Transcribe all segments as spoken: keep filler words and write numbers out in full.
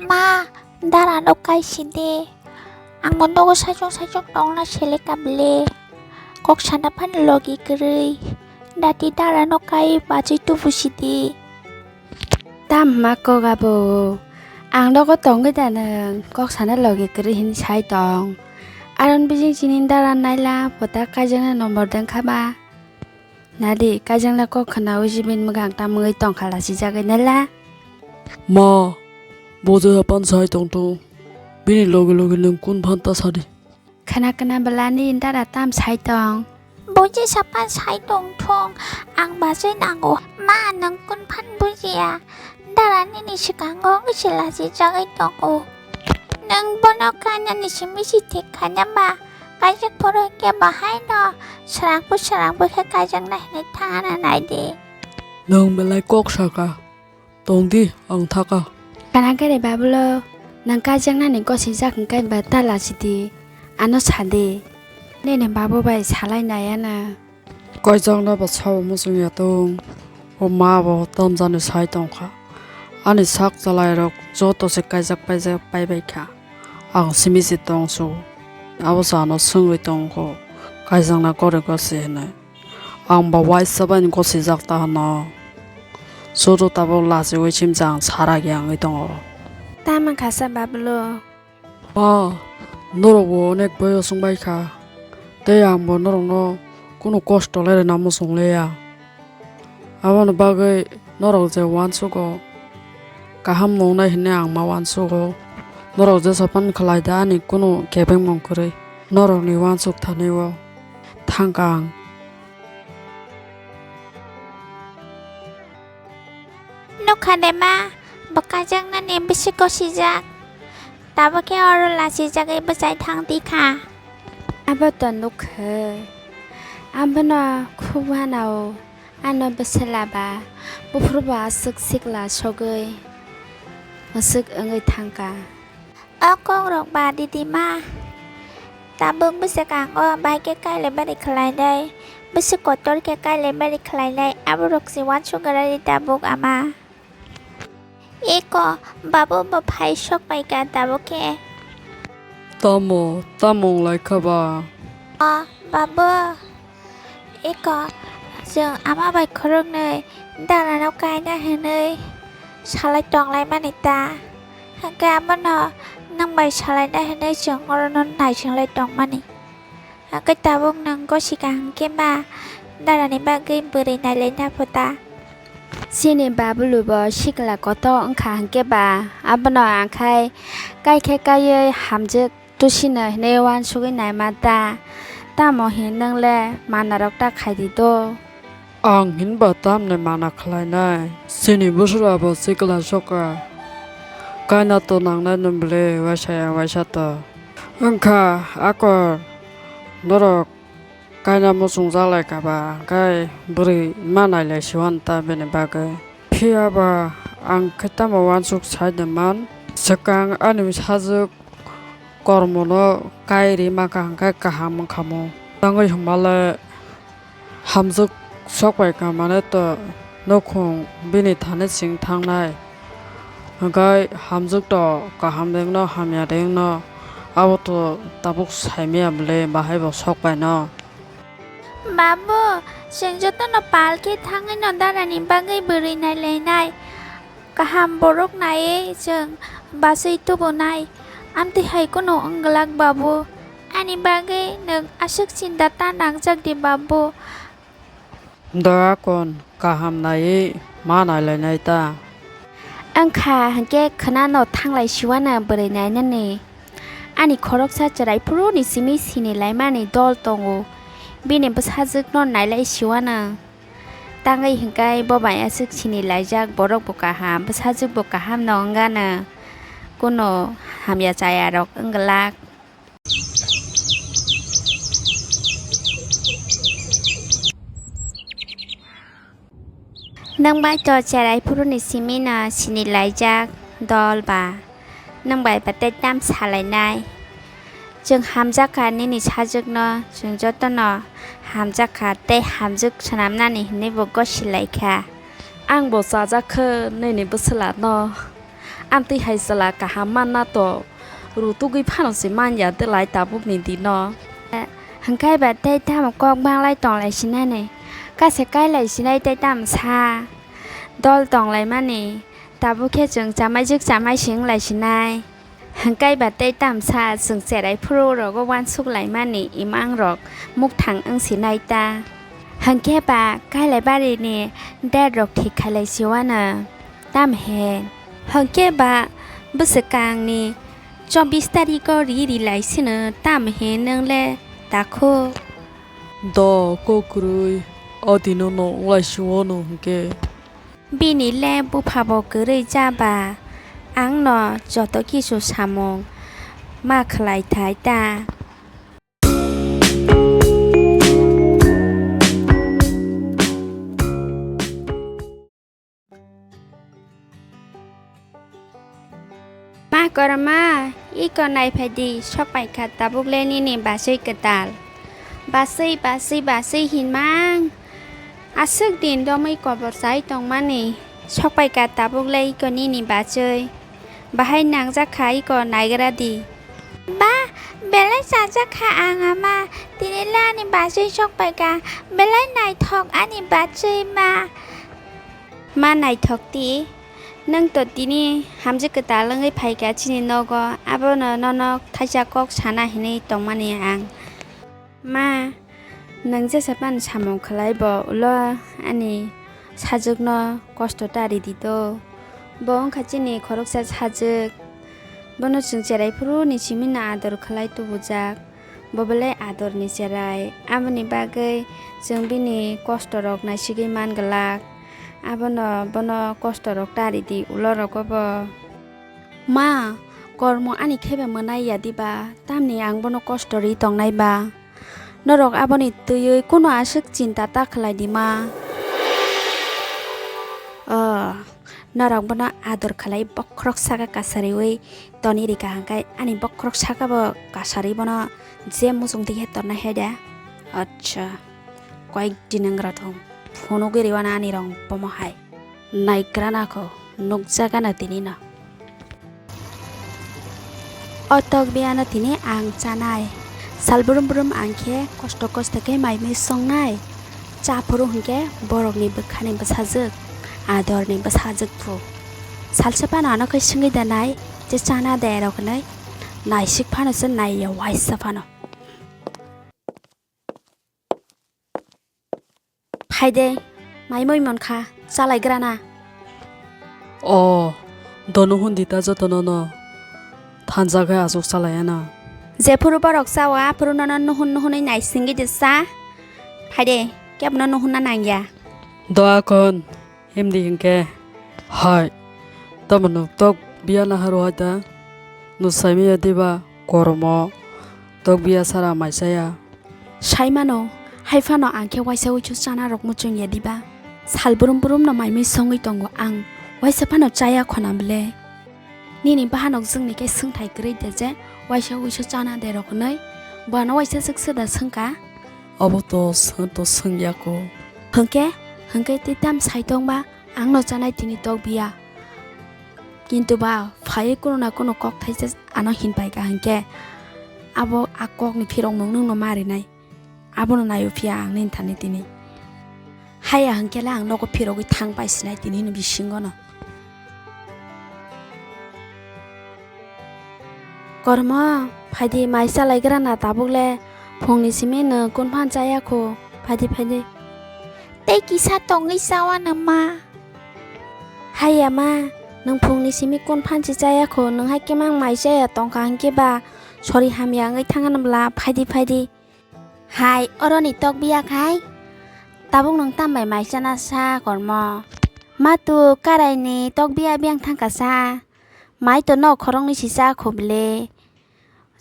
Ma, dara no kaisi de. Ang no nogo saichung saichung tongna seleka bele. Kok sana phano logi kwrwi. Dati dara no kai bachwi tubu sidi. Tam hwnma kok abo. Ang nogo tongwi da nwng kok sana logi kwrwi hwnwi sai tong. Aron bising chini dara naila pota kaijakna nombor dengkha ba. Nadi, kaijakna kok khwnaui si bini mwkhang tam wngwi tongkha lasijagwi naila. Ma, bo je hapan sai tongthung. Bini logi logi nwng kun phan ta sadi. Khwna khwna bwlani dara tam sai tong. Bo je sapan sai tongthung, ang bachwi nango. Ma, nwng kun phan bujiya. Dara nini swkango wngwi se lasijagwi tongo. Nwng bono kainani simi si thik khaina ba, kaijak phuru hinkhe bahaino srangbu srangbu khe kaijakna hinwi thangna naidi. Nwng belai kok saka, tongdi ang thaka. Kana khe re babulo, nwng kaijaknani gosijak hinkhe ba ta lasidi, ano sadi. Nini babu bai salai naiya na. Kaijakna ba sao muchung ya tong, o ma bo tamjani sai tongkha. Ani sak chalairok joto se kaijak paijak paibaikha. Ang simi se tongsu. Abo se ano swngwi tongkho, kaijakna kore gosi hinwi. Ang ba waisa baini gosijak ta hwno. Joto tabuk lachiui simsa ang sara giyangwi tongo. Tamo khasa babulo. Ma, norok bo onek boyos wngbai kha, tei ang bo norokno kunu kosto le rwna muchung liya. Aboni bagwi norok je uansugo, kaham nungnai hwnwi ang ma uansugo. Norok jesa phano khlai da, ani kunu kebengmung kwrwi. Norokni uansuk thani o thangkha ang. Nukha de ma, bo kaijaknani bisi gosijak. Tabuk khe oro lachijagwi bwchai thang di kha. Abo to nukha. Abono khub uanao. Ano bwswla ba buphuru bo aswk sikla sogwi mwswk wngwi thangkha. O kokrok ba didi ma, tabuk bwswk ang o bai khe kailai bari khlainai, bwswk kotor khe kailai bari khlainai, aborok se uansuk gra di tabuk ama. Eko, babu bo phai sok pai kha tabuk khe. Tamo, tamo wng lai kha ba? O, babu. Eko, chwng ama bai khoroknwi darano kaina hwnwi salai tonglaimani ta. Hwnkhe abono nwng bai salaina hwnwi chwng orono naisinglai tongmani. Hwnkhe tabuk nwng gosika hwnkhe ma darani bagwi bwrwi nailaina phuta. Chini babulubo sikla kotor wngkha hwnkhe ba abono angkhai kaikhe kaiwi hamjwk. Tusino hinwi uansugwi naima ta? Tamo hin nwng le manarok ta khai di do? Ang hinba tamni mana khlainai? Chini bwswra bo sikla sokha. Kaina to nangnai nwng bwle waisa ya waisa to. Wngkha akor norok kaina muchungjak lai kha ba, hwnkhe bwrwi ma nailai siwan ta bini bagwi. Phiya ba ang khe tamo uansuk sai de man? Swkang ani sajwk kormono kai ri ma kha, hwnkhe kaham wngkha mo. Tangwi hwnba le hamjwk sok pai kha, mane to nukhung bini thani ching thangnai. Hwnkhe hamjwk to kaham de wngno, hamya de wngno, abo to tabuk saimaya bwle, bahai bo sok pai no. Babu, chwng jotono pal khe thangwi no darani bagwi bwrwi nailainai. Kaham borok naiwi chwng bachwi tubunai. Amtwi hai kheno wng glak babu. Ani bagwi nwng aswk chinta ta nangjak di babu. Da kon kaham naiwi ma nailainai ta. Wngkha hwnkhe khwnano thanglai siwana bwrwi nainani. Ani khoroksa chwrai phuruni simi sini laimani dol tongo. Bini bwsajwkno nailai siwana. Tangwi hwnkhe bo bai aswk sini laijak, borok bo kaham, bwsajwk bo kaham no wngano. Kuno hamya chaya rok wng glak. Nwng bai to cherai phuruni simi no sini laijak dol ba. Nwng bai ba tei tam salainai. Chwng hamjakha nini sajwkno, chwng jotono hamjakha tei hamjwk swnamnani hinwi bo gosi laikha. Ang bo chajak khe nini bwswla no. Amtwi hai chwla kaham manna to rutugwi phano se man ya de lai tabukni dino. Hwnkhe ba tei tamo kok banglai tonglai sinani? Kase kailai sinai tei tamo sa? Dol tonglaimani, tabuk khe chwng chamaijwk chamaising lai sinai. Hwnkhe ba tei tamsa chwng cherai phuru rogo uansuk laimani imang rok mukthang wng sinai ta. Hwnkhe ba Kailaibarini date rok thik khailai siwano. Tam he? Hwnkhe ba bwswkangni chobbish tariko ri ri lai sino tam he nwng le takhu? Do kok kwrwi, o dino no wng lai siwano hwnkhe. Bini le bupha bo kwrwi cha ba, ang no joto kisu samung ma khlai thai ta. Ma Korma, iko naiphai di, sok pai kha tabuk le nini bachwi kwtal. Bachwi, bachwi, bachwi hinmang. Aswk din romwi kobor chai tongmani, sok pai kha tabuk le iko nini bachwi. Bahai nangjak kha iko naigra di. Ba, belai chajak kha ang ama, tini le ani bachwi sok pai kha, belai naithok ani bachwi ma. Ma naithok di, nwng to tini hamjwk kwtal wngwi phaikha chini nogo, abono nono thaisa kok sana hinwi tongmani ang. Ma, nwng jesa phano samung khlai bo ulo ani sajwkno kosto ta ridi do. Bo wngkha chini khoroksa sajwk. Bono chwng cherai phuru ni simi no ador khlai tubujak. Bo belai adorni cherai, aboni bagwi chwng bini kostorok naisigwi man glak. Abono bono kostorok ta ridi ulorogo bo. Ma, kormo ani khe bai mwnai ya diba, tamni ang bono kosto ri tongnai ba? Norok aboni twiwi kuno aswk chinta ta khlai di ma. O, norok bono ador khlai bokhorok saka kasariwi toni rika hwnkhe ani bokhorok saka bo kasari bono je muchung twi khe tornai hai da. Acha, koyek din wng gra thung, phunugwi riwana ani rong bomo hai. Naigrana kho, nukjagana tini no. O tok biyano tini ang chanai. Sal brum brum ang khe kosto kosto khe mai mui songnai. Cha phuru hwnkhe borokni bwkhani bwsajwk, adorni bwsajwk phu. Salsa phano ano khe swngwi da nai, je chana de rok hinwi. Naisik phano se nai ya waisa phano. Phaide, mai moi mon kha, chalai grana. O, dono hundi ta jotono no, thansa khe aswk chalai ano. Jephuru borok chao, aphuru nono nuhun nuhunwi naisingwi de cha. Phaide, kebono nuhunna nangya. Doa kon, himdi hinkhe. Hai, tamo nwng tok biya naharu hai ta? Nwng saimanya diba, kormo tok biya sara mai chaya. Saimano, hai phano ang khe waisa uisu chana rok muchung ya diba? Sal brum brum no mai mui songwi tongo ang, waisa phano chaya khona ble? Nini bahanok jwngni khe swngthai kwrwi de je, waisa uisu chana de rok hwnwi? Bo ano waisa swk swda swngkha? Obo to swng to swng ya ko. Hwnkhe, hwnkhe tei tam sai tong ba, ang no chanai tini tok biya. Kintu ba, phaiwi kuno na kuno kok thaisa ano hin pai kha hwnkhe, abo a kokni phirokmung nwng no ma rinai. Abono naio phiya ang nini thani tini. Haya hwnkhe le ang nogo phirogwi thang pai sinai tini hwnwi bisingo no. Kormo, phaidi mai chalai grana tabuk le, phungni simi nwng kun phan chaya kho, phaidi phaidi. Tei kisa tongwi chawa nw ma? Haya ma, nwng phungni simi kun phan se chaya kho, nwng hai khe mang mai chaya tongkha hwnkhe ba, sori hamya wngwi thangano bwla, phaidi phaidi. Hai, oroni tok biya khai? Tabuk nwng tam bai mai chana sa kormo? Matu karaini tok biya biyang thangkha sa. Mai to nok khoroknwi si cha kho bwle.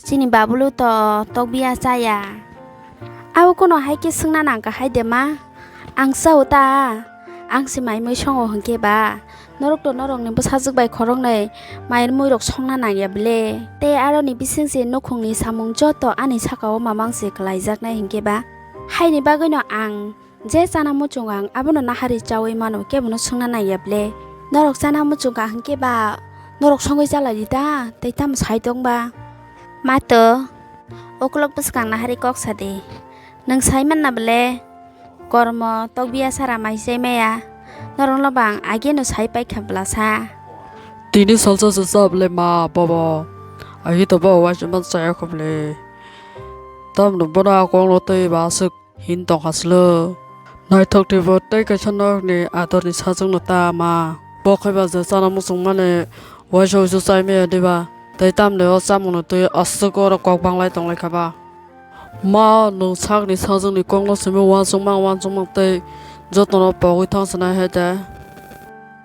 Chini babulu to tok biya chaya. Abo kuno hai khe swngna nangkha hai de ma? Ang chao ta? Ang se mai mui songo hwnkhe ba? Norok to norokni bwsajwk bai khoroknwi mai muirok songna nangya bwle. Tei aroni bising se nukhungni samung joto ani sakao mamang se kwlaijaknai hinkhe ba? Haini bagwino ang Je chana muchungo ang abono nahari chaui mano, kebono swngna naiya ble. Norok chana muchungo ang khe ba norok songwi chalai di ta, tei tamo sai tong ba? Ma to, ukulok bwskang nahari kok sa di. Nwng sai manna ble? Kormo tokbiya sara mai chai maya. Norokno bang ageno sai paikha bwla sa. Tini salsa se cha ble ma bobo. Agi to bo waisa man chaya kho ble. Tamno bono a kokno tei ba aswk hin tongkha slo. Naithok twibo tei kaisa nokni adorni sajwkno ta ma. Bo khaiba je chana muchungmani waisa waisa chai maya diba. Tei tamni o chamungno twi aswk oro kok banglai tonglaikha ba. Ma, nwng sakni sajwkni kokno simi uansukmang uansukmang tei jotono pogwi thangsinai hai de.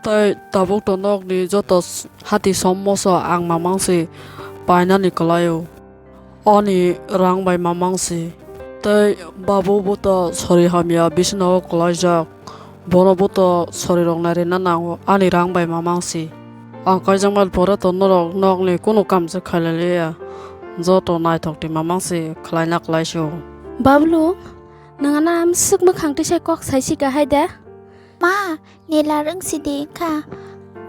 Tei tabuk to nokni joto s-, hati som moso ang mamang si painani kwlaio. Ani rang bai mamang si. Tei babu buto sori hamya bisino kwlaijak. Bono buto sorirok nairina nango, ani rang bai mamang si. Ang kaijakmani pore to norok nokni kunu kam se khailaliya. Joto naithok twi mamang si khlaina kwlaisio. Bablu, nwng ano amswk mwkhang twisai kok saisi kahai da? Ma, nila rwng sidi kha.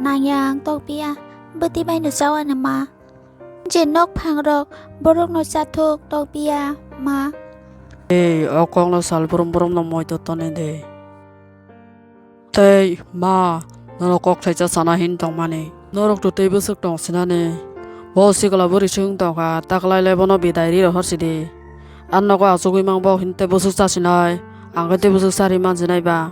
Nangya ang tokpiya, bwtwi baino chawano ma. Je nok phangrok borokno chathok tokpiya ma. Ei, o kokno sal brum brumno moito tonwi de. Tei ma, norok kok saisa sana hin tongmani. Norok to tei bwswk tong sinani. Bo sikla bwrwi swng tongkha, taklai le bono bidai ri rohor sidi. Ang nogo achugwi mang bo hin tei bwswk cha sinai. Ang khe tei bwswk cha ri man sinai ba.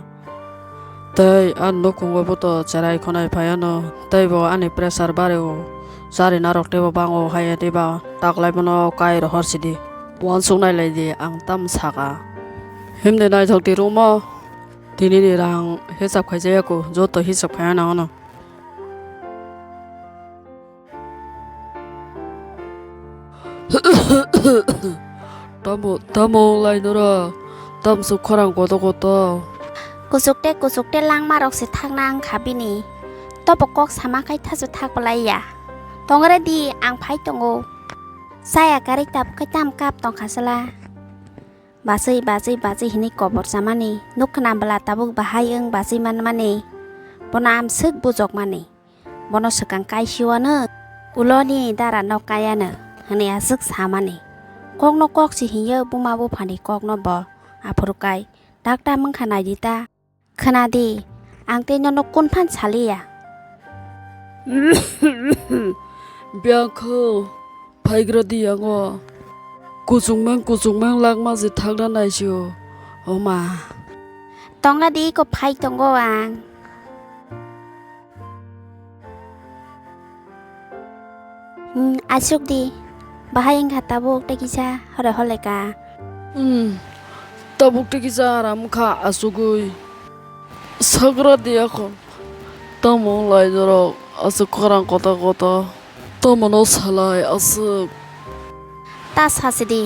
Tei ang nukhungo bo to cherai khonai phai ano. Tei bo ani pressure bari o. Cha rinarok tei bo bango hai ya tei ba. Taklai bono kai rohor sidi. Uansuk nai lai di, ang tam saka. Himni naithok di rwngmo. Tini ni rang hisab khaijaya ko, joto hisab khaiya nang ano. Tamo, tamo lai nora, tamsuk khorang koto koto. Kuchuk te, kuchuk te langma rok se thakna wngkha bini. Tobo kok sama khai thasu thak belai ya. Tongre di, ang phai tongo. Chaya karwi tabuk khai tam kap tongkha sela. Bachwi, bachwi, bachwi hinwi kobor chamani, nuk khna bwla tabuk bahai wng bachwi manmani, bono amswk bujokmani, bono swkang kaisiwano, uloni dara nok kayano, hwnwi aswk samani. Kokno kok se hinya buma buphani kokno bo, aphuru kai, dakta mwngkha naidi ta. Khna di, ang tei nono kun phan saliya. Biyang kho, phaigra di yango. Kuchukmeng, kuchukmeng langma je thangna naisio, oma. Tonga di ko phai tongo ang. Hmm, asuk di. Bahai wngkha tabuk tei kisa hore holeka. Hmm, tabuk tei kisa aram kha asugui. Sagra di ako. Tamo lai norok asuk khorang kota kota. Tamo no salai asuk. Ta sasi di.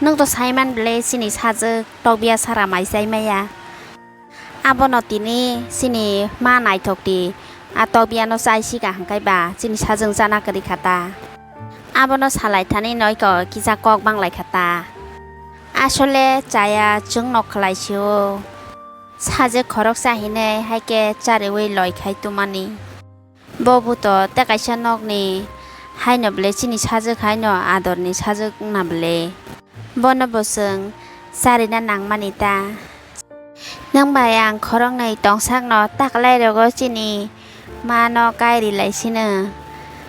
Nwng to saiman bele sini sajwk tokbiya sara mai chai maya. Abono tini chini ma naithok di, a tokbiya no chai si kaham kai ba, chini sajwng chana kwrwi kha ta. Abono salai thani noiko kisa kok banglai kha ta. Asole chaya chwng no khlai si o. Sajwk khoroksa hinwi hai khe chariwi loi khai tumani. Bo buto tei kaisa nokni haino bwle chini sajwk haino adorni sajwk wngna bwle. Bono bo chwng charina nangmani ta. Nwng bai ang khoroknwi tongsakno taklai rogo chini mano kairi lai sino.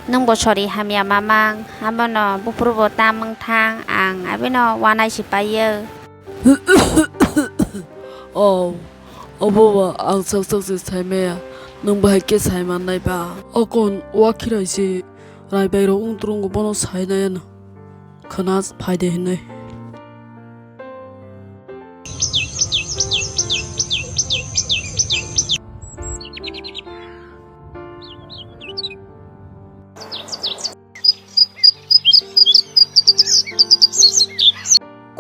Nwng bo sori hamya mamang, abono buphuru bo tam wng thang, ang abino uanai si paio. Oh, obo ba ang sak sak se sai maya, nwng bahai khe sai mannai ba. Akon uakhiroi se raibai rok wng twrwngo bono sai nai ano. Khwna phai de hinwi.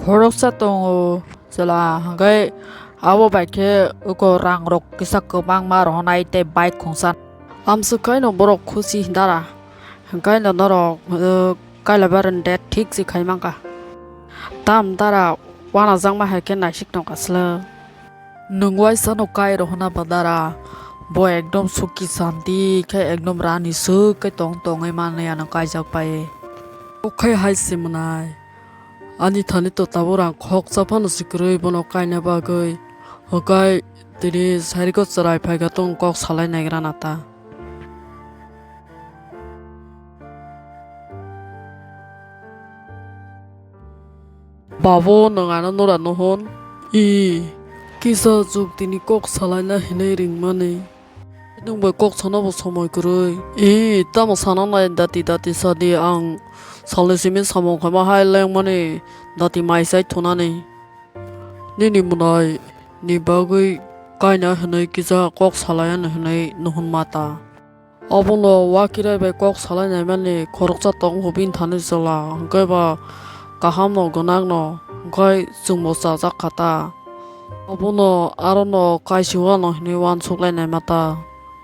Khoroksa tongo chwla, hwnkhe abo bai khe uko rang rok kisa kwbangma rohornai tei bike khungsa. Amswk khaino borok khusi dara, hwnkhe no norok, uh, Kailabar ni date thik se khai mankha. Tam dara uanajakma hai khe naisik tongkha swlwk. Nwng waisa no kai rohona ba dara. Bo ekdom suki santi khe ekdom rani swk khe tong tongwi manwi ano kaijak pai. Okhai hai se mwnai. Ani thani to tabuk rang khoksa phano si kwrwi bono kaina bagwi. Hwkai tini sariko chwrai phaikha tong kok salai naigra na ta. Babu, nwng ano nura nuhun? I, kisa juk tini kok salaina hinwi ringmani. Nwng bai kok sanabo somoi kwrwi. I, tamo sana nai dati dati sadi ang salni simi samung khaima hai lengmani dati mai chai thunani. Nini mwnai ni bagwi kaina hinwi kisa kok salai ano hinwi nuhun mata. Obono wakirai bai kok salai naimani khoroksa tong hubin thani chwla, hwnkhe ba kaham no gwnang no, hwnkhe chwngbo chajak kha ta. Obono aro no kaisio ano hinwi uansuk lai naima ta.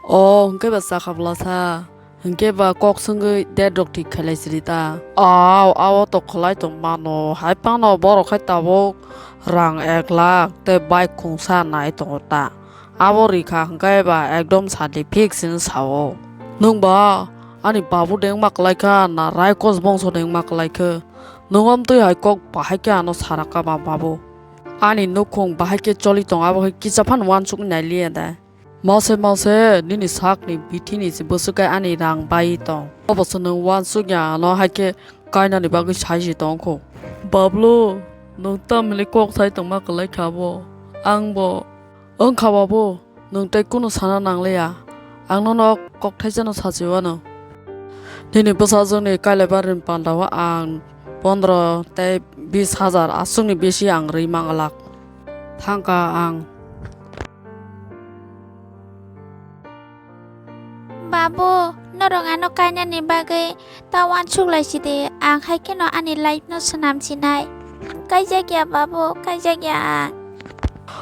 O hwnkhe ba chakha bwlasa, hwnkhe ba kok swngwi date rok thik khailai siri ta. Aw, abo to khlai tong mano, hai phano borok khai tabuk rang ek lakh tei bike khungsa nai tongo ta. Abo rikha hwnkhe ba ekdom sadi fix hwnwi sao. Nwng ba ani babu de wngma kwlai kha na Raikos bongso de wngma kwlai kha? Nwng omtwi hai kok bahai khe ano sara kha ba babu? Ani nukhung bahai khe choli tong abo khe kisa phano uansuk nai liya de. Mase mase nini sakni bithini se bwswk khe ani rang bai tong. Obo se nwng uansuk ya ano hai khe kainani bagwi sai se tong kho. Bablu, nwng tamni kok sai tongma kwlai kha bo? Ang bo Wng kha babu, nwng tei kunu sana nangliya. Ang nono kokthaisano sachiwano. Nini bwsajwkni kailaibari pandao ang pondro tei bis hajar aswkni bisi ang rwi manglak. Thangkha ang. Babu, norok ano kainani bagwi ta uansuk lai sidi, ang hai kheno ani life no swnam sinai. Kaijak ya babu, kaijak ya ang.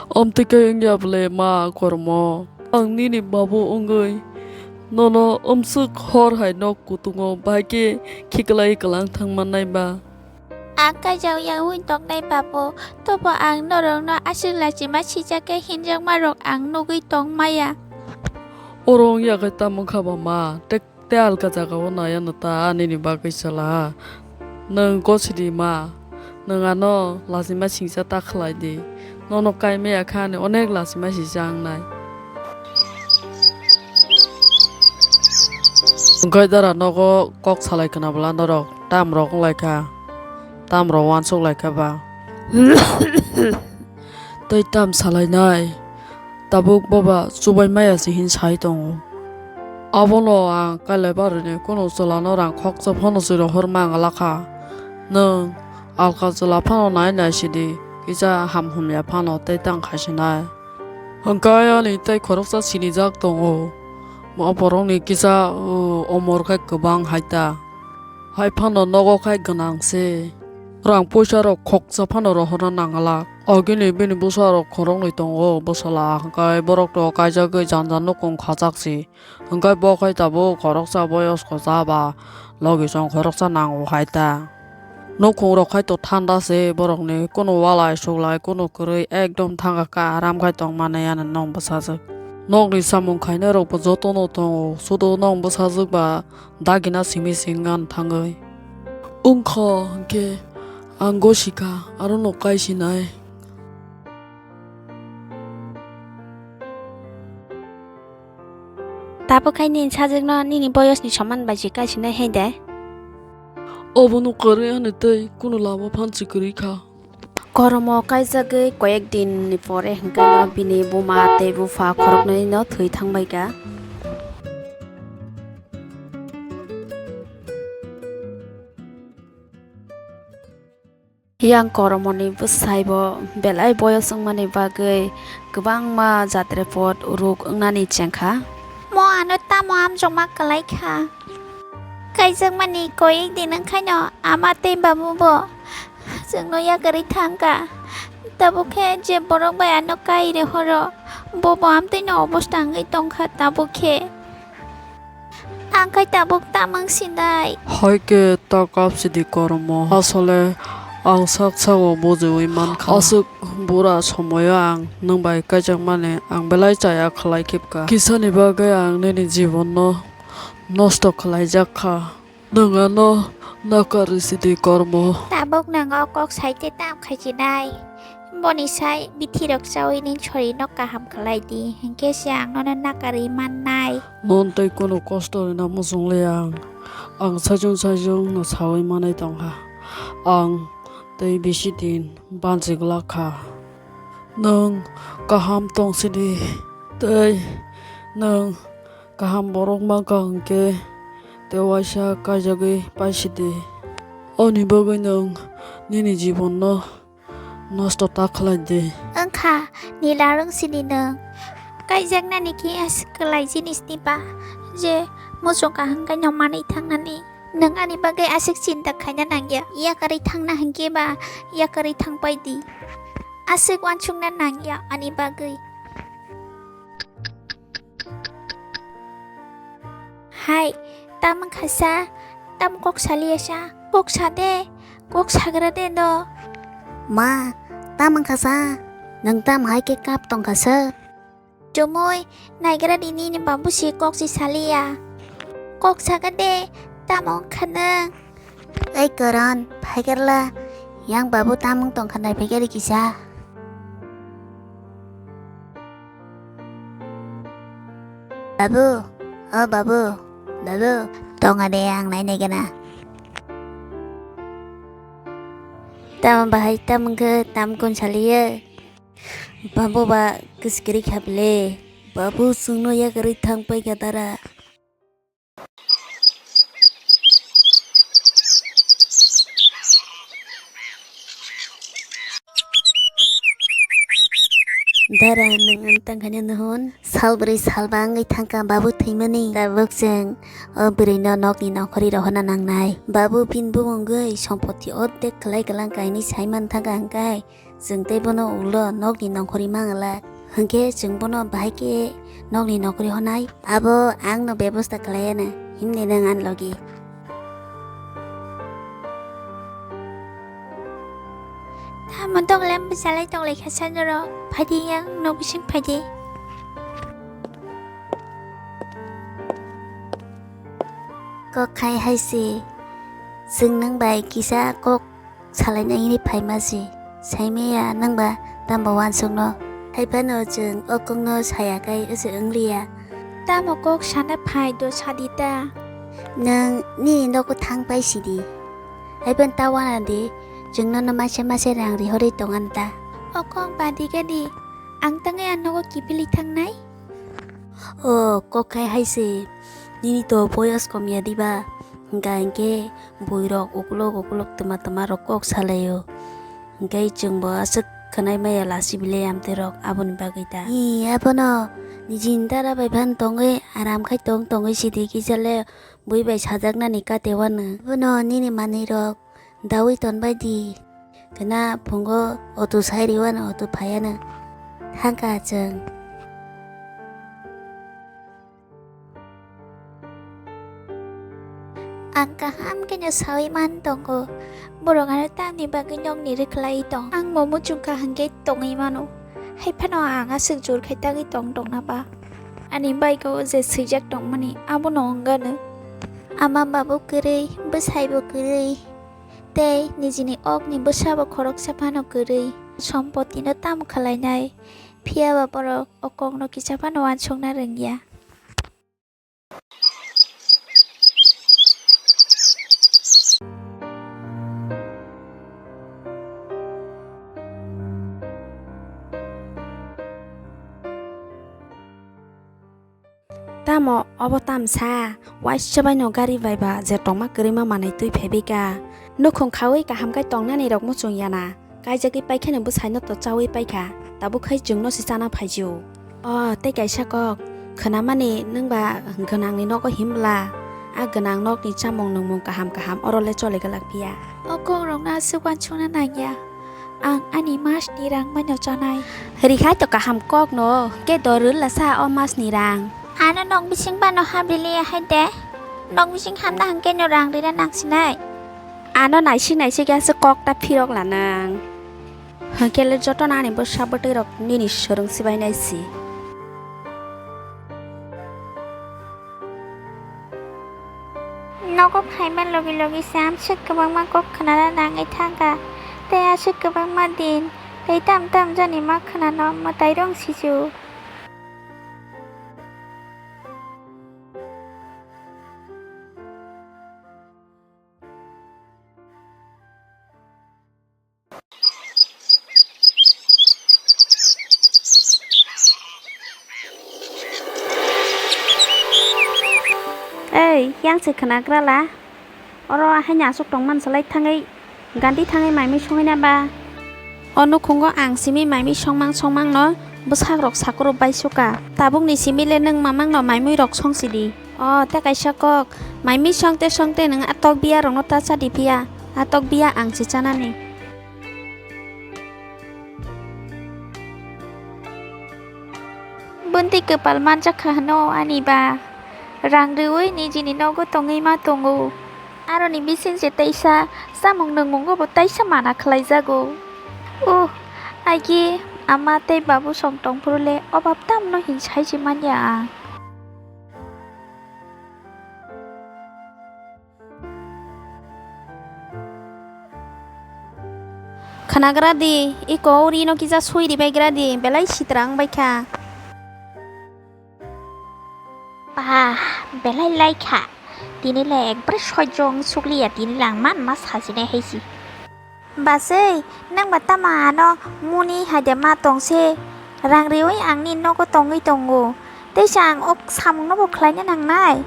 Omtwi khe wngya bwle ma kormo? Ang nini babu wngwi nono umswk hor hai nok kutungo bahai khe khiklai kwlang thang mannai ba? Ang kaijak ya wng tongnai babu, tobo ang norokno aswk lachima sijak khe hinjakma rok ang nugwi tong maya. Oro wngya khe tamo wngkha ba ma? Tei Tei alka jagao nai ano ta, nini bagwi chwla. Nwng gosidi ma, nwng ano lachima singcha ta khlai di. Nono kai maya kha ani onek lachima singcha wngnai. Wngkhe dara nogo kok salai khna bwla norok tam rok wng lai kha, tam rok uansuk lai kha ba. Tei tam salainai? Tabuk boba chubai maya se hin sai tongo. Abono ang kailaibari ni kunu chwlano rang khoksa phano se rohor mangala kha. Nwng alka chwla phano nai nai sidi, kisa ham hamya phano tei tang khaisinai. Hwnkhe ani tei khoroksa sinijak tongo. Mo borokni kisa, uh, omor khe kwbang hai ta. Hai phano nogo khai gwnang se. Rang poisa rok khoksa phano rohorna nangala. Agini bini bwsa rok khoroknwi tongo, bwsala hwnkhe borok to kaijagwi janja nukhung khachak se. Hwnkhe bo khai tabuk khoroksa boyosko cha ba logi chong khoroksa nango hai ta. Nukhung rok khai to thanda se borokni, kunu walai suklai kunu kwrwi ekdom thangkha kha, aram khai tong mani ani nwng bwsajwk. Nokni samung khainai rok bo jotono tongo, sudo nwng bwsajwk ba dagina simi singna thangwi. Wngkha hwnkhe ang gosikha, aro no kaisinai. Tabuk khai nini sajwkno nini boyosni soman bai se kaisinai hai de. Obono kwrwi ani tei kunu lama phan se kwrwi kha. Koromo kaijagwi koyek din ni pore hwnkhe no bini buma tei bupha khoroknwi no thwi thangbai kha. Yang koromoni bwsai bo belai boyos wngmani bagwi kwbangma jatre pot uruk wngnani chengkha. Mo ano tamo amjokma kwlai kha. Kaijakmani koyek din wngkhaino ama tei babu bo chwngno yakarwi thangkha. Tabuk khe je borok bai ano kai rehoro, bobo amtwino obosta wngwi tongkha tabuk khe. Ang khai tabuk tamung sinai. Hai khe ta kap sidi koromo. Asole Ang sak sago bujiwi mankha. Aswk bura somoio ang nwng bai kaijakmani ang belai chaya khlai khibka. Kisani bagwi ang nini jibono nosto khlaijak kha. Nwng ano nakari sidi kormo. Tabuk nwng o kok saite tam khaichinai. Boni sai bithirok chawi nini sorino kaham khlai di, hinkhe se ang nono nakari mannai. Non tei kunu kosto rina muchungliya ang. Ang sajung sajung no sawi manai tongkha. Ang tei bisi din bansi glak kha. Nwng kaham tong sidi tei nwng kaham borok mankha hinkhe tei waisa kaijagwi pai sidi. Oni bagwi nwng nini jibono nosto ta khlai di. Wngkha, nila rwng sini nwng. Kaijaknani khe aswk kwlai jinis ni ba je muchung kaham khe no manwi thangnani. Nwng ani bagwi aswk chinta khaina nangya. Yakarwi thangna hinkhe ba yakarwi thangpai di. Aswk uansukna nangya ani bagwi. Hai, tam wngkha sa, tam kok saliya sa, kok sa de, kok sagra de no. Ma, tam wngkha sa, nwng tam hai khe kap tongkha sa. Chumui, naigra di nini babu si kok si saliya. Kok saga de, tam wngkha nwng. Ei Karan, phaikarla, yang babu tamung tongkha nai phaikari kisa. Babu, o babu, babu, tonga de ang nai nai gana. Tamo bahai tamung khe tam kun saliye. Babu ba kiskiri khaple. Babu sungno yakarwi thang pai kha dara. Dara, nwng ang tangkhaino nuhun, sal bwrwi sal ba wngwi thangkha babu thwimani. Tabuk chwng o bwrwino nokni nongkhorwi rohorna nangnai. Babu bini bumungwi sompoti ordek khlai kwlang kainwi saiman thangkha hwnkhe, chwng tei bono ulo nokni nongkhorwi mangala. Hwnkhe chwng bono bahai khe nokni nongkhorwi honai. Abo ang no bebosta khlai anw, himni nwng ani logi. Tamo dok lem bwchalai tonglai kha sa norok. Phaidi yang nok bising phaidi. Kok khai hai se, chwng nwng bai kisa kok salaina hwnwi phaima se. Saimaya nwng ba tamo uansukno. Hai phano chwng o kokno saya khai se wngliya. Tamo kok sana phai do sadi ta. Nwng nini nogo thang pai sidi. Hai phano ta wana di, chwng nono masa masa rang rihorwi tong ani ta. O kok badi gadi, ang tangwi ang nogo kiphilwi thangnai? O kok khai hai se, nini to boyos kom ya diba? Hwnkha hinkhe buirok ukulok ukulok twma twma rok kok salaio. Hinkhe chwngbo aswk khwnai maya lasi bile amtwi rok aboni bagwi ta. Hi, abono nijini dara bai phan tongwi aram khai tong tongwi sidi kisa le bui bai sajaknani kate wano. Abono nini manwi rok dawi tonbai di. Kena phungo auto sai riwano auto phaiano. Thangkha chwng. Ang kaham khe no sawi man tongo. Borok ano tamni bagwi nokni rwkhlai tong. Ang momo chukha hwnkhe tongwi mano. Hai phano ang aswk jor khai tagwi tong tongna ba. Ani bike o je swijak tongmani abono wngano. Ama babu kwrwi, bwsai bo kwrwi. Tei nijini okni bwsa bo khoroksa phano kwrwi. Sompotino tamo khlainai. Phiya ba borok o kokno kisa phano uansukna rwngya. Tamo obo tamsa, waisa baino gari bai ba je tongma kwrwima manwi twi phaibai ka. Nukhung khaui kaham khe tongnani rok muchung yana. Kaijagwi paikheno bwsaino to chaui paikha, tabuk khai chwngno se chana phaijio. O, tei kaisa kok, khwnamani nwng ba gwnangni nogo himbla? A gwnang nokni chamung nwngmung kaham kaham oro le choli glak phiya. O kokrokno aswk uansukna nangya. Ang ani masni rang mano chanai. Rihai to kaham kokno, ke do rwlasa o masni rang. Ano nok bising bano habri liya hai de. Nok bising hamna hwnkhe no rang rina nangsinai. Ano naisik naisik aswk kok ta phirok lanang. Hwnkhe le jotono ani bwsa bwtwi rok nini swrwng sibai nai si. Nogo phaima logi logi se amswk kwbangma kok khwnana nangwi thangkha, tei aswk kwbangma din tei tam tam jani ma khwnano mwtai rong sisu. Ei, yang se khwnagra la. Oro haino aswk tongmani swlai thangwi, gandhi thangwi mai mui songwi na ba? O nukhungo ang simi mai mui songmang songmang no bwsak rok sakuro bai suka. Tabuk ni simi le nwng mamang no mai mui rok song sidi. O, tei kaisa kok, mai mui songte songte nwng a tok biya rokno ta chadi phiya, a tok biya ang se chanani. Bundi kwpal manjak kha hwno ani ba, rang rwui nijini nogo tongwi ma tongo, aroni bising se teisa chamung nwngmungo bo teisa mana khlaijago. Uh, agi ama tei babu song tongphuru le obab tamno hin sai se manya ang. Khwnagra di, iko uri no kisa sui ribai gra di, belai sitra wng bai kha. Bah, belai lai kha. Tini le ekbare sojong sukliya, tini le ang man ma sajinai hai si. Basui, nang ba tamo ano muni hai de ma tong se? Rang riui ang ni nogo tongwi tongo. Teisa ang ok samung no bo khlai na nang nai.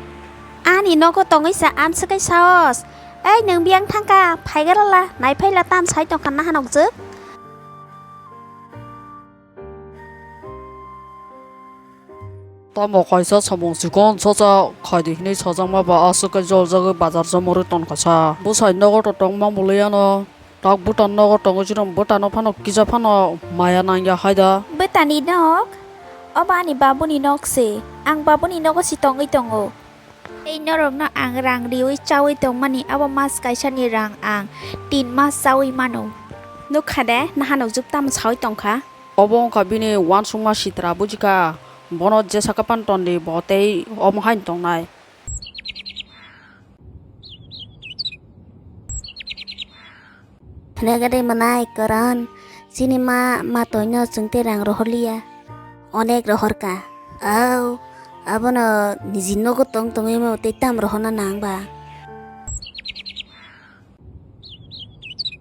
Ani nogo tongwi sa amswk kai saos. Ei, nwng biyang thangkha, phaigra la, naiphai la, tam sai tongkha naha nokjwk. Tamo kaisa samung chikon chacha khaidi hinwi sajakma ba aswk khe joljagwi bazar jomorwi tonkha sa. Bwsai nogo to tongma muliya no. Tak bwtano nogo tongwi chwrwng bwtano phano kisa phano maya nangya hai da. Bwtani nok? Obo ani babuni nok se. Ang babuni nogo si tongwi tongo. Tei norokno ang rang riui chaui tongmani abo mas kaisani rang ang tin mas chaui mano. Nukha de, naha nokjwk tamo saui tongkha? Obo wngkha bini uansukma sitra bujikha. Bono jesa khe pan tondi bo tei omo haino tongnai. Hwnwi gade mwnai Karan, chini ma matoino chwng tei rang rohorliya. Onek rohorka. Au, abono niji nogo tong tongwi mao tei tam rohorna nang ba.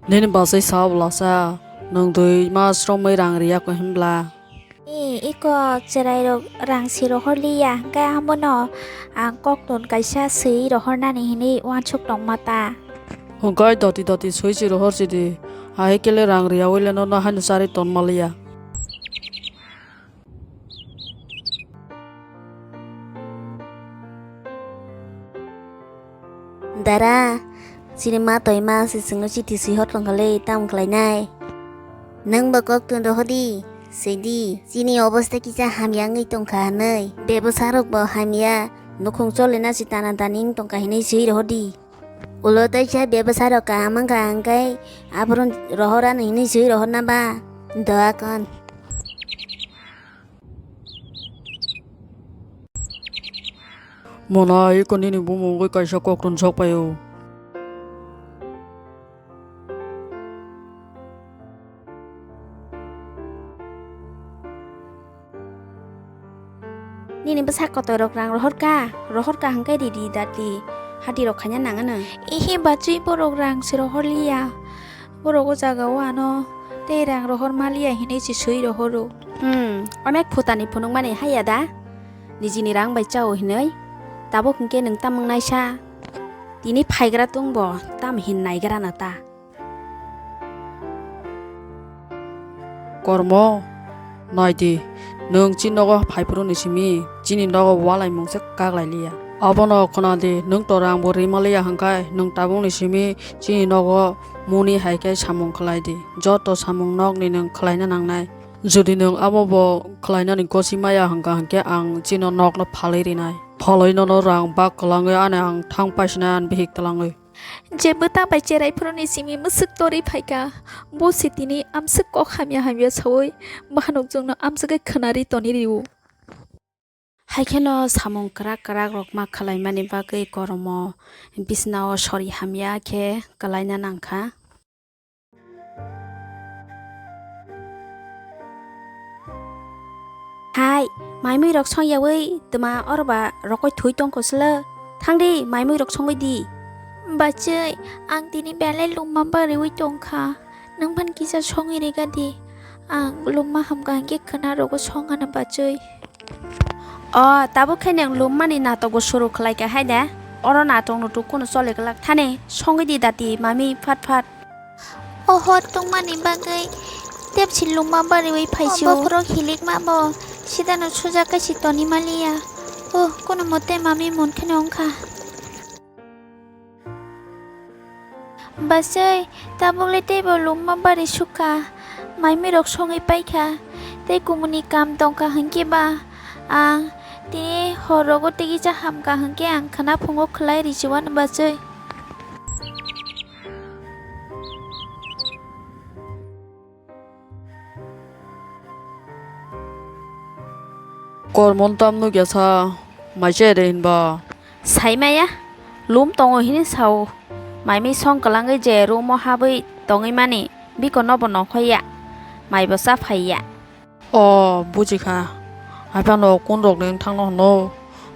Nini bwsai sa bwlasa, nwng dui mas romwi rang riya kho hinbla? E, iko chwrairok rang si rohorliya, hwnkhe abono ang koktun kaisa swi rohornani hinwi uansuk tongma ta. Hwnkhe doti doti swi si rohor sidi, ahai khe le rang riyaui le nono haino charwi tonma liya. Dara, chini ma toima se chwngno chithi swi hor tongkha le, tamo khlainai? Nwng bo koktun rohordi, swidi, chini obosta kisa hamya wngwi tongkha hwnwi. Bebasarok bo hamya, nukhung cholina se tana tani wng tongkha hinwi swi rohordi. Ulo teisa bebasarok kaham wngkha hwnkhe aphuru rohor ano hinwi swi rohorna ba? Doa kon. Mona, iko nini bumung wngwi kaisa koktun sok paio. Nini bwsa kotor rok rang rohor ka, rohor ka hwnkhe ridi dati hati rok khaina nang ano. Ihi bachwi borok rang se rohor liya. Borok o jaga o ano tei rang rohor maliya hinwi se swi rohoro. Hmm, onek phutani phunukmani haiya da? Nijini rang bai chao hinwi? Tabuk hinkhe nwng tam wngnaisa? Tini phaigra tongbo, tam hin naigra na ta? Kormo, nai di, nwng chini nogo phaiphuru ni simi chini nogo walai mung se kaklai liya. Abono khna di, nwng to rang bo rima liya hwnkhe nwng tabuk ni simi chini nogo muni hai khe samung khlai di. Joto samung nokni nwng khlaina nangnai. Jodi nwng abo bo khlainani gosi maya hwnkha hwnkhe ang chini nokno phalwi rinai. Phalwi nono rang bak kwlangwi ani ang thang paisinai ani bihik twlangwi. Je bwta bai cherai phuruni simi mwswk torwi phaikha, bo se tini amswk kok hamya hamya saui bahanokjwkno amswkhe khwnari toni rio. Haikheno samung kwrak kwrak rok ma khwlaimani bagwi goromo bisnao sori hamya khe kwlaina nangkha. Hai, maimui rok song yaui twma oro ba rokoi thui tongkho sle. Thangdi, maimui rok songwi di. Bachwi, ang tini belai lumma bariui tongkha. Nwng phan kisa songwi riga di. Ang lumma hamkha hwnkhe khwna rogo song ano bachwi. O, tabuk khe nwng lummani natok bo suru khlai kha hai de? Oro natok nutuk kunu choli glak thani, songwi di dati, mami, phat phat. O hor tongmani bagwi tepsi lumma bariui phaisio. O bokhorok hilikma bo sidano suja kaisi toni maliya. O, kono mote mami mon kheno wngkha. Bachwi, tabukle teibo lumma bari sukha, maimirok songwi paikha, tei kumuni kam tongkha hwnkhe ba ang tini hor rogo tikisa hamkha hwnkhe ang khwna phungo khwlai rijiwano bachwi. Kormon tam nukya sa, mai se de hinba. Saimaya, lum tongo hini sao. Maimi song kwlangwi je room o habwi tongwi mani, biko nobo nongkhorya, maibo cha phaiya. O, buji kha. Haiphano kun rok ni thangno hwno?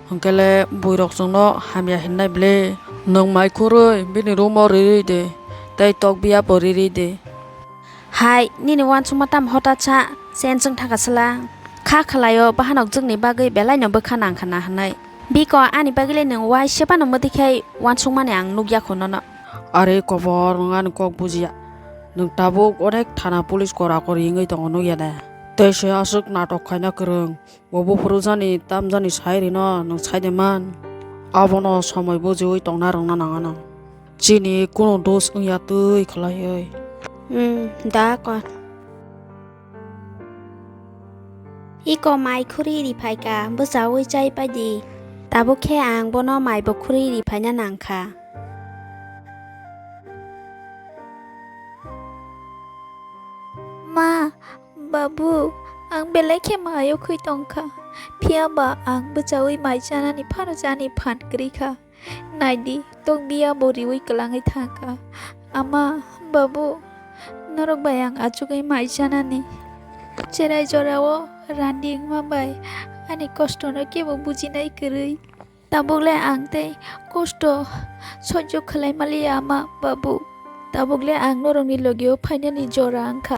Hwnkhe le bui rok chwngno hamya hinnai ble. Nwng mai khurwi bini room o riri de, tei tok biya bo riri de. Hai, nini uansukma tamo hota cha, chen chwng thaka sla. Kha khlaio, bahanok jwkni bagwi belaino bwkha nang kha na hwnwi. Biko ani bagwi le nwng uaisa phano mwtwi khai uansukmani ang nukya kho nono. Are kobor, nwng ani kok bujiya. Nwng tabuk onek thana police kora kori wngwi tongo nukya de. Tei se aswk natok khaina kwrwng. Bo buphuru jani tam jani sai rino nwng sai de man. Abono somoi bujiui tongna rwngna nang anw. Chini kunu dos wngya twi khlaiwi. Hmm, da kon. Iko mai khuri ri phaika, bwchaui chai pai di. Tabuk khe ang bono mai bo khuri ri phaina nang kha. Ma, Babu, ang belai khe mayo khwi tong kha, phiya ba ang bwchaui mai chanani phano chani phan kwrwi kha. Nai di, tok biya bo riui kwlangwi thang kha. Ama, Babu, norok bai ang achugwi mai chanani. Cherai jorao randi wngma bai ani kostono kebo bujinai kwrwi. Tabuk le ang tei kosto soijo khlai maliya, ama, Babu. Tabuk le ang norokni logio phainani jora wng kha.